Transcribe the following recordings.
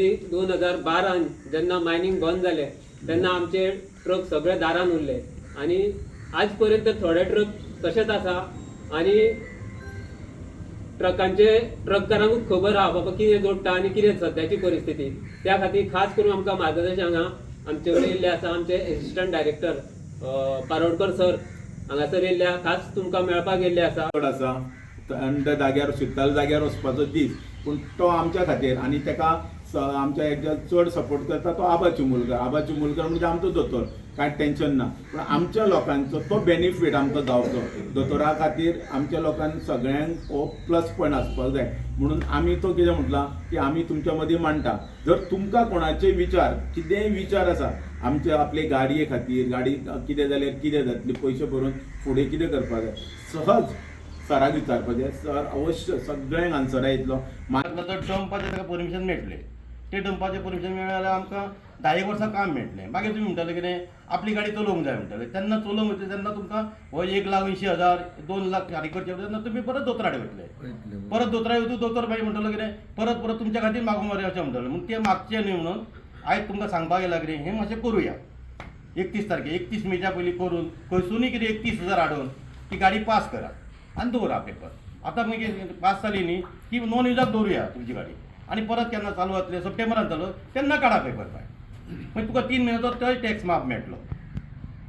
Recently 2012न जेन्ना mining बंद जालें तेन्ना आमचे ट्रक सगळे दारान उरले आनी आज पर्यंत थोडे ट्रक तशेच आसा. आनी ट्रकांचे ट्रककारांकूच खबर आहा बाबा कितें जोडटा आनी कितें सद्याची परिस्थिती. त्या खातीर खास करून आमकां मार्गदर्शन हांगा आमचे कडेन येयल्ले आसा आमचे एसिस्टंट डायरेक्टर पारोडकर सर हांगासर येयल्ले आहा, खास तुमकां मेळपाक येयल्ले आसा. चड आसा आनी त्या जाग्यार शिकतालो जाग्यार वचपाचो दीस, पूण तो आमच्या खातीर आनी ताका आमच्या एकदां चड सपोर्ट करता तो आबा चिमुलकर. आबा चिमुलकर म्हणजे आमचो दोतोर, कांय टेंशन ना, पूण आमच्या लोकांचो तो बेनिफीट आमकां जावचो दोतोरा खातीर आमच्या लोकांक सगळ्यांक हो प्लस पॉयंट आसपाक जाय. म्हणून आमी तो कितें म्हटलां की आमी तुमच्या मदीं मांडटा. जर तुमकां कोणाचे विचार कितेंय विचार आसा आमचे आपले गाडये खातीर, गाडी कितें जाल्यार कितें जातली, पयशे भरून फुडें कितें करपाक जाय, सहज सराक विचारपाचें. सर अवश्य सगळ्यांक आन्सरां येतलो. नंतर डंपाचें ताका परमिशन मेळटलें, ते डंपाचें परमिशन मेळ्ळें जाल्यार आमकां 10 वर्सां काम मेळटलें. मागीर तुमी म्हणटाले कितें आपली गाडी चलोवंक जाय म्हणटाले, तेन्ना चलोवंक वयतले तेन्ना तुमकां हो 1,80,000 2 लाख फारीक करचे तेन्ना तुमी परत दोतोरा वयतले, परत दोतोरा वयतू दोतोर मागीर म्हणटलो कितें परत परत तुमच्या खातीर मागूंक मरे अशें म्हणटलें. म्हूण तें मागचें न्हय म्हणून आयज तुमकां सांगपाक येयला कितें हें मातशें करुया. 31 तारखे 31 मेच्या पयलीं करून खंयसुनूय कितें 31,000 हाडून ती गाडी पास करा आनी दवरा पेपर. आतां मागीर पास जाली न्ही की नॉन युजाक दवरुया तुमची गाडी आनी परत केन्ना चालू जातलें सप्टेंबरान चालू तेन्ना काडा पेपर बाय. मागीर तुका 3 म्हयन्याचो तोय टॅक्स माफ मेळटलो.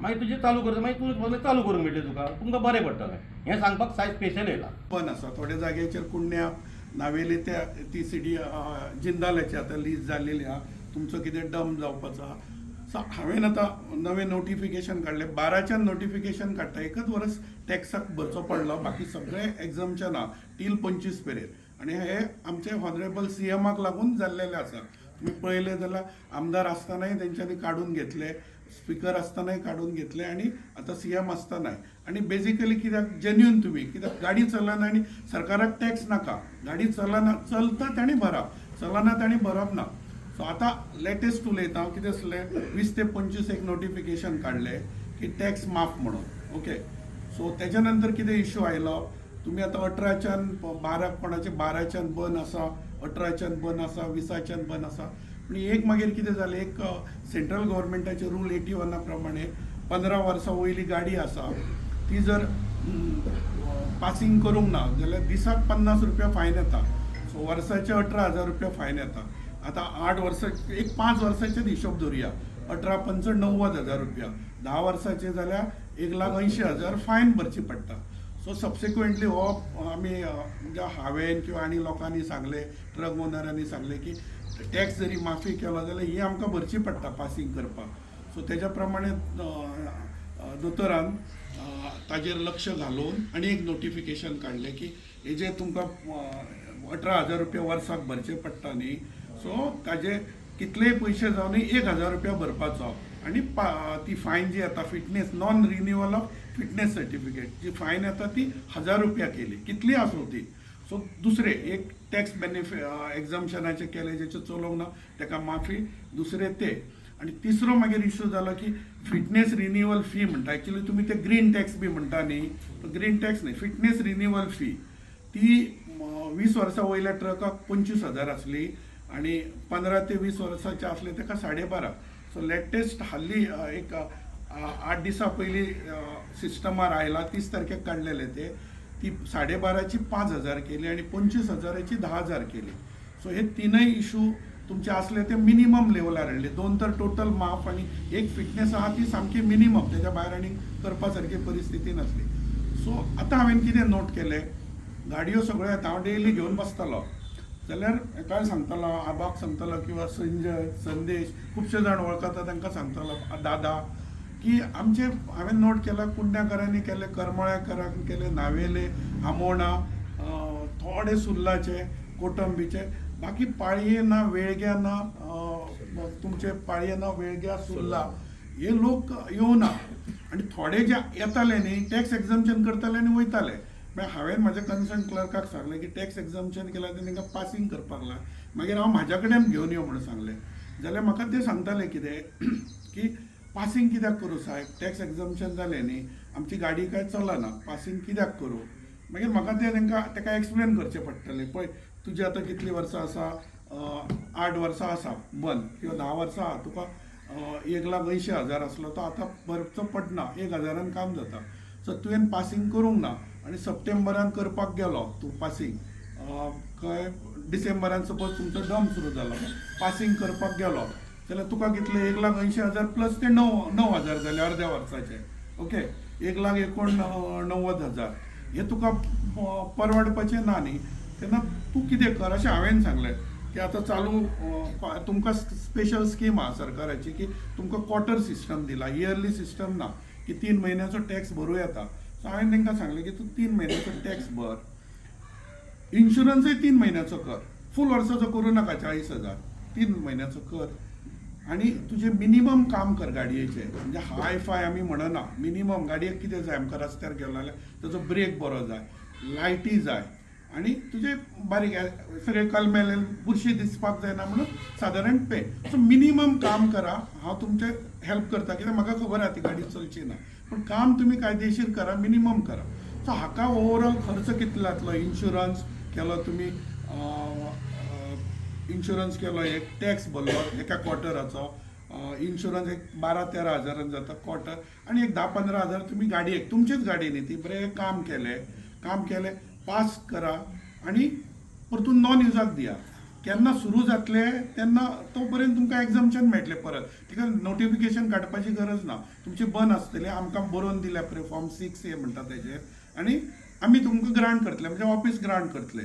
मागीर तुजें चालू करता मागीर तूं चालू करूंक मेळटलें तुका, तुमकां बरें पडटलें. हें सांगपाक सायज स्पेशल येयला. बंद आसा थोड्या जाग्याचेर कुडण्या नावेले त्या ती सिटी जिंदालाची आतां लीज जाल्लेली आहा, तुमचो कितें डंप जावपाचो आहा. सो हांवें आतां नवें नोटिफिकेशन काडलें, 12च्यान नोटिफिकेशन काडटा, एकच वर्स टॅक्साक भरचो पडलो, बाकी सगळें एग्जमशन आहा टील 25 मेरेन. आनी हे आमचे ऑनरेबल सीएमाक लागून जाल्लेलें आसा. तुमी पळयलें जाल्यार आमदार आसतनाय तेंच्यांनी काडून घेतले, स्पिकर आसतनाय काडून घेतले आनी आतां सीएम आसतनाय. आनी बेजिकली कित्याक जेन्युन तुमी कित्याक गाडी चलना आनी सरकाराक टॅक्स नाका, गाडी चलना चलता ताणी भरप, चलना ताणी भरप ना. सो आतां लेटेस्ट उलयता हांव कितें आसलें 20 ते 25 एक नोटिफिकेशन काडलें की टॅक्स माफ म्हणून. ओके, सो तेज्या नंतर कितें इशू आयलो, तुमी आतां 18च्यान 12 कोणाचे 12च्यान बंद आसा, 18च्यान बंद आसा, 20च्यान बंद आसा. पूण एक मागीर कितें जालें, एक सेंट्रल गव्हर्मेंटाचे रूल 81 प्रमाणे 15 वर्सां वयली गाडी आसा ती जर पासींग करूंक ना जाल्यार दिसाक 50 रुपया फायन येता. सो वर्साचे 18,000 रुपया फायन येता. आतां 8 वर्सां एक 5 वर्साचेच हिशोब धरुया, 18 पंच 90,000 रुपया, 10 वर्साचे जाल्यार 1,80,000 फायन भरची पडटा. सो सबसिक्वेंटली हो आमी म्हणजे हांवें किंवा आनी लोकांनी सांगलें, ट्रक ओनरांनी सांगलें की टॅक्स जरी माफी केलो जाल्यार ही आमकां भरची पडटा पासींग करपाक. सो तेज्या प्रमाणे दोतोरान ताजेर लक्ष घालून आनी एक नोटिफिकेशन काडलें की हे जे तुमकां 18,000 रुपया वर्साक भरचे पडटा न्ही, सो ताजे कितलेय पयशे जावं न्ही 1,000 रुपया भरपाचो आनी ती फायन जी येता fitness non renewal of fitness certificate जी फायन येता ती 1,000 रुपया केली, कितली आसूं ती. सो दुसरें एक टॅक्स बेनिफि एग्जामशनाचें केलें, जेचें चलोवंक ना ताका माफी, दुसरें ते. आनी तिसरो मागीर इशू जालो की फिटनेस रिन्युअल फी म्हणटा, एक्चुली तुमी ते ग्रीन टॅक्स बी म्हणटा न्ही, तो ग्रीन टॅक्स न्ही, फिटनेस रिन्युअल फी ती 20 वर्सां वयल्या ट्रकाक 25,000 आसली आनी 15 ते 20 वर्सांचे आसले ताका 12.5. सो लेटेस्ट हाल्ली एक 8 दिसां पयलीं सिस्टमार आयला, 30 तारखेक काडलेले ते, ती 12.5ची 5,000 केली आनी 25,000ची 10,000 केली. सो हे तिनय इशू तुमचे आसले ते मिनिमम लेवलार हाडले, 2 तर टोटल माफ आनी एक फिटनेस आहा ती सामकी मिनिमम, तेज्या भायर आनी करपा सारकी परिस्थिती नासली. सो आतां हांवें कितें नोट केलें, गाडयो सगळ्यो येता, हांव डेली घेवन बसतालो जाल्यार हेकाय सांगतालो, आबाक सांगतालो किंवा संजय संदेश खुबशे जाण वळखता तांकां सांगतालो, दादा की आमचे हांवें नोट केला कुंड्याकरांनी केले, करमळ्याकरांनी केले, नावेले, आमोणा, थोडे सुर्लाचे, कोटंबीचे, बाकी पाळये ना, वेळग्या ना, तुमचे पाळये ना, वेळग्या, सुर्ला हे लोक येवना आनी थोडे जे येताले न्ही टॅक्स एग्जामशन करताले आनी वयताले. मागीर हांवें म्हाज्या कन्सर्न क्लर्काक सांगलें की टॅक्स एग्जामशन केल्यार तांकां पासींग करपाक लाय, मागीर हांव म्हाज्या कडेन घेवन यो म्हणून सांगलें. जाल्यार म्हाका ते सांगताले कितें की पासींग कित्याक करूं सायब, टॅक्स एग्जामशन जालें न्ही, आमची गाडी काय चलना, पासींग कित्याक करूं. मागीर म्हाका तें तांकां ताका एक्सप्लेन करचें पडटलें, पळय तुजी आतां कितलीं वर्सां आसा, 8 वर्सां आसा बंद किंवा 10 वर्सां आहा, तुका 1,80,000 आसलो तो आतां भरचो पडना, 1 हजारान काम जाता. सो तुवें पासींग करूंक ना आनी सप्टेंबरान करपाक गेलो तूं पासींग, कळ्ळें, डिसेंबरान सपोज तुमचो डंप सुरू जालो, पासींग करपाक गेलो जाल्यार तुका कितले? 1,80,000 प्लस ते 9,000 जाले अर्द्या वर्साचे, ओके, 1,89,000. हे तुका परवडपाचें ना न्ही. तेन्ना तूं कितें कर अशें हांवें सांगलें की आतां चालू तुमकां स्पेशल स्कीम आहा सरकाराची की तुमकां क्वॉर्टर सिस्टम दिला, इयरली सिस्टम ना, की 3 म्हयन्याचो टॅक्स भरूं येता. सो हांवें तांकां सांगलें की तूं 3 म्हयन्याचो टॅक्स भर, इन्शुरन्सय 3 म्हयन्याचो कर, फूल वर्साचो करूं नाका 40,000, 3 म्हयन्याचो कर आनी तुजें मिनिमम काम कर गाडयेचें. म्हणजे हाय फाय आमी म्हणना, मिनिमम गाडयेक कितें जाय आमकां रस्त्यार गेलो जाल्यार ताजो ब्रेक बरो जाय, लायटी जाय आनी तुजे बारीक सगळे कलमेले बुरशी दिसपाक जायना म्हणून सादारण पे. सो मिनिमम काम करा, हांव तुमचें हेल्प करता, कित्याक म्हाका खबर आहा ती गाडी चलची ना, पूण काम तुमी कायदेशीर करा, मिनिमम करा. सो हाका ओवरऑल खर्च कितलो जातलो? इन्शुरन्स केलो तुमी, इन्शुरन्स केलो, एक टॅक्स भरलो एका क्वॉर्टराचो, इन्शुरन्स एक 12-13 हजारान जाता क्वॉर्टर आनी एक 10-15 हजार तुमी गाडयेक, तुमचीच गाडी न्ही ती, बरें काम केलें, काम केलें, पास करा आनी परतून नॉन युजाक दिया. केन्ना सुरू जातले तेन्ना तो पर्यंत तुमकां एग्जम्पशन मेळटलें परत. तिका नोटिफिकेशन काडपाची गरज ना. तुमची बंद आसतली, आमकां बरोवन दिल्या पळय, फॉर्म 6A म्हणटा तेजेर, आनी आमी तुमकां ग्रांट करतले, म्हणजे ऑफीस ग्रांट करतले.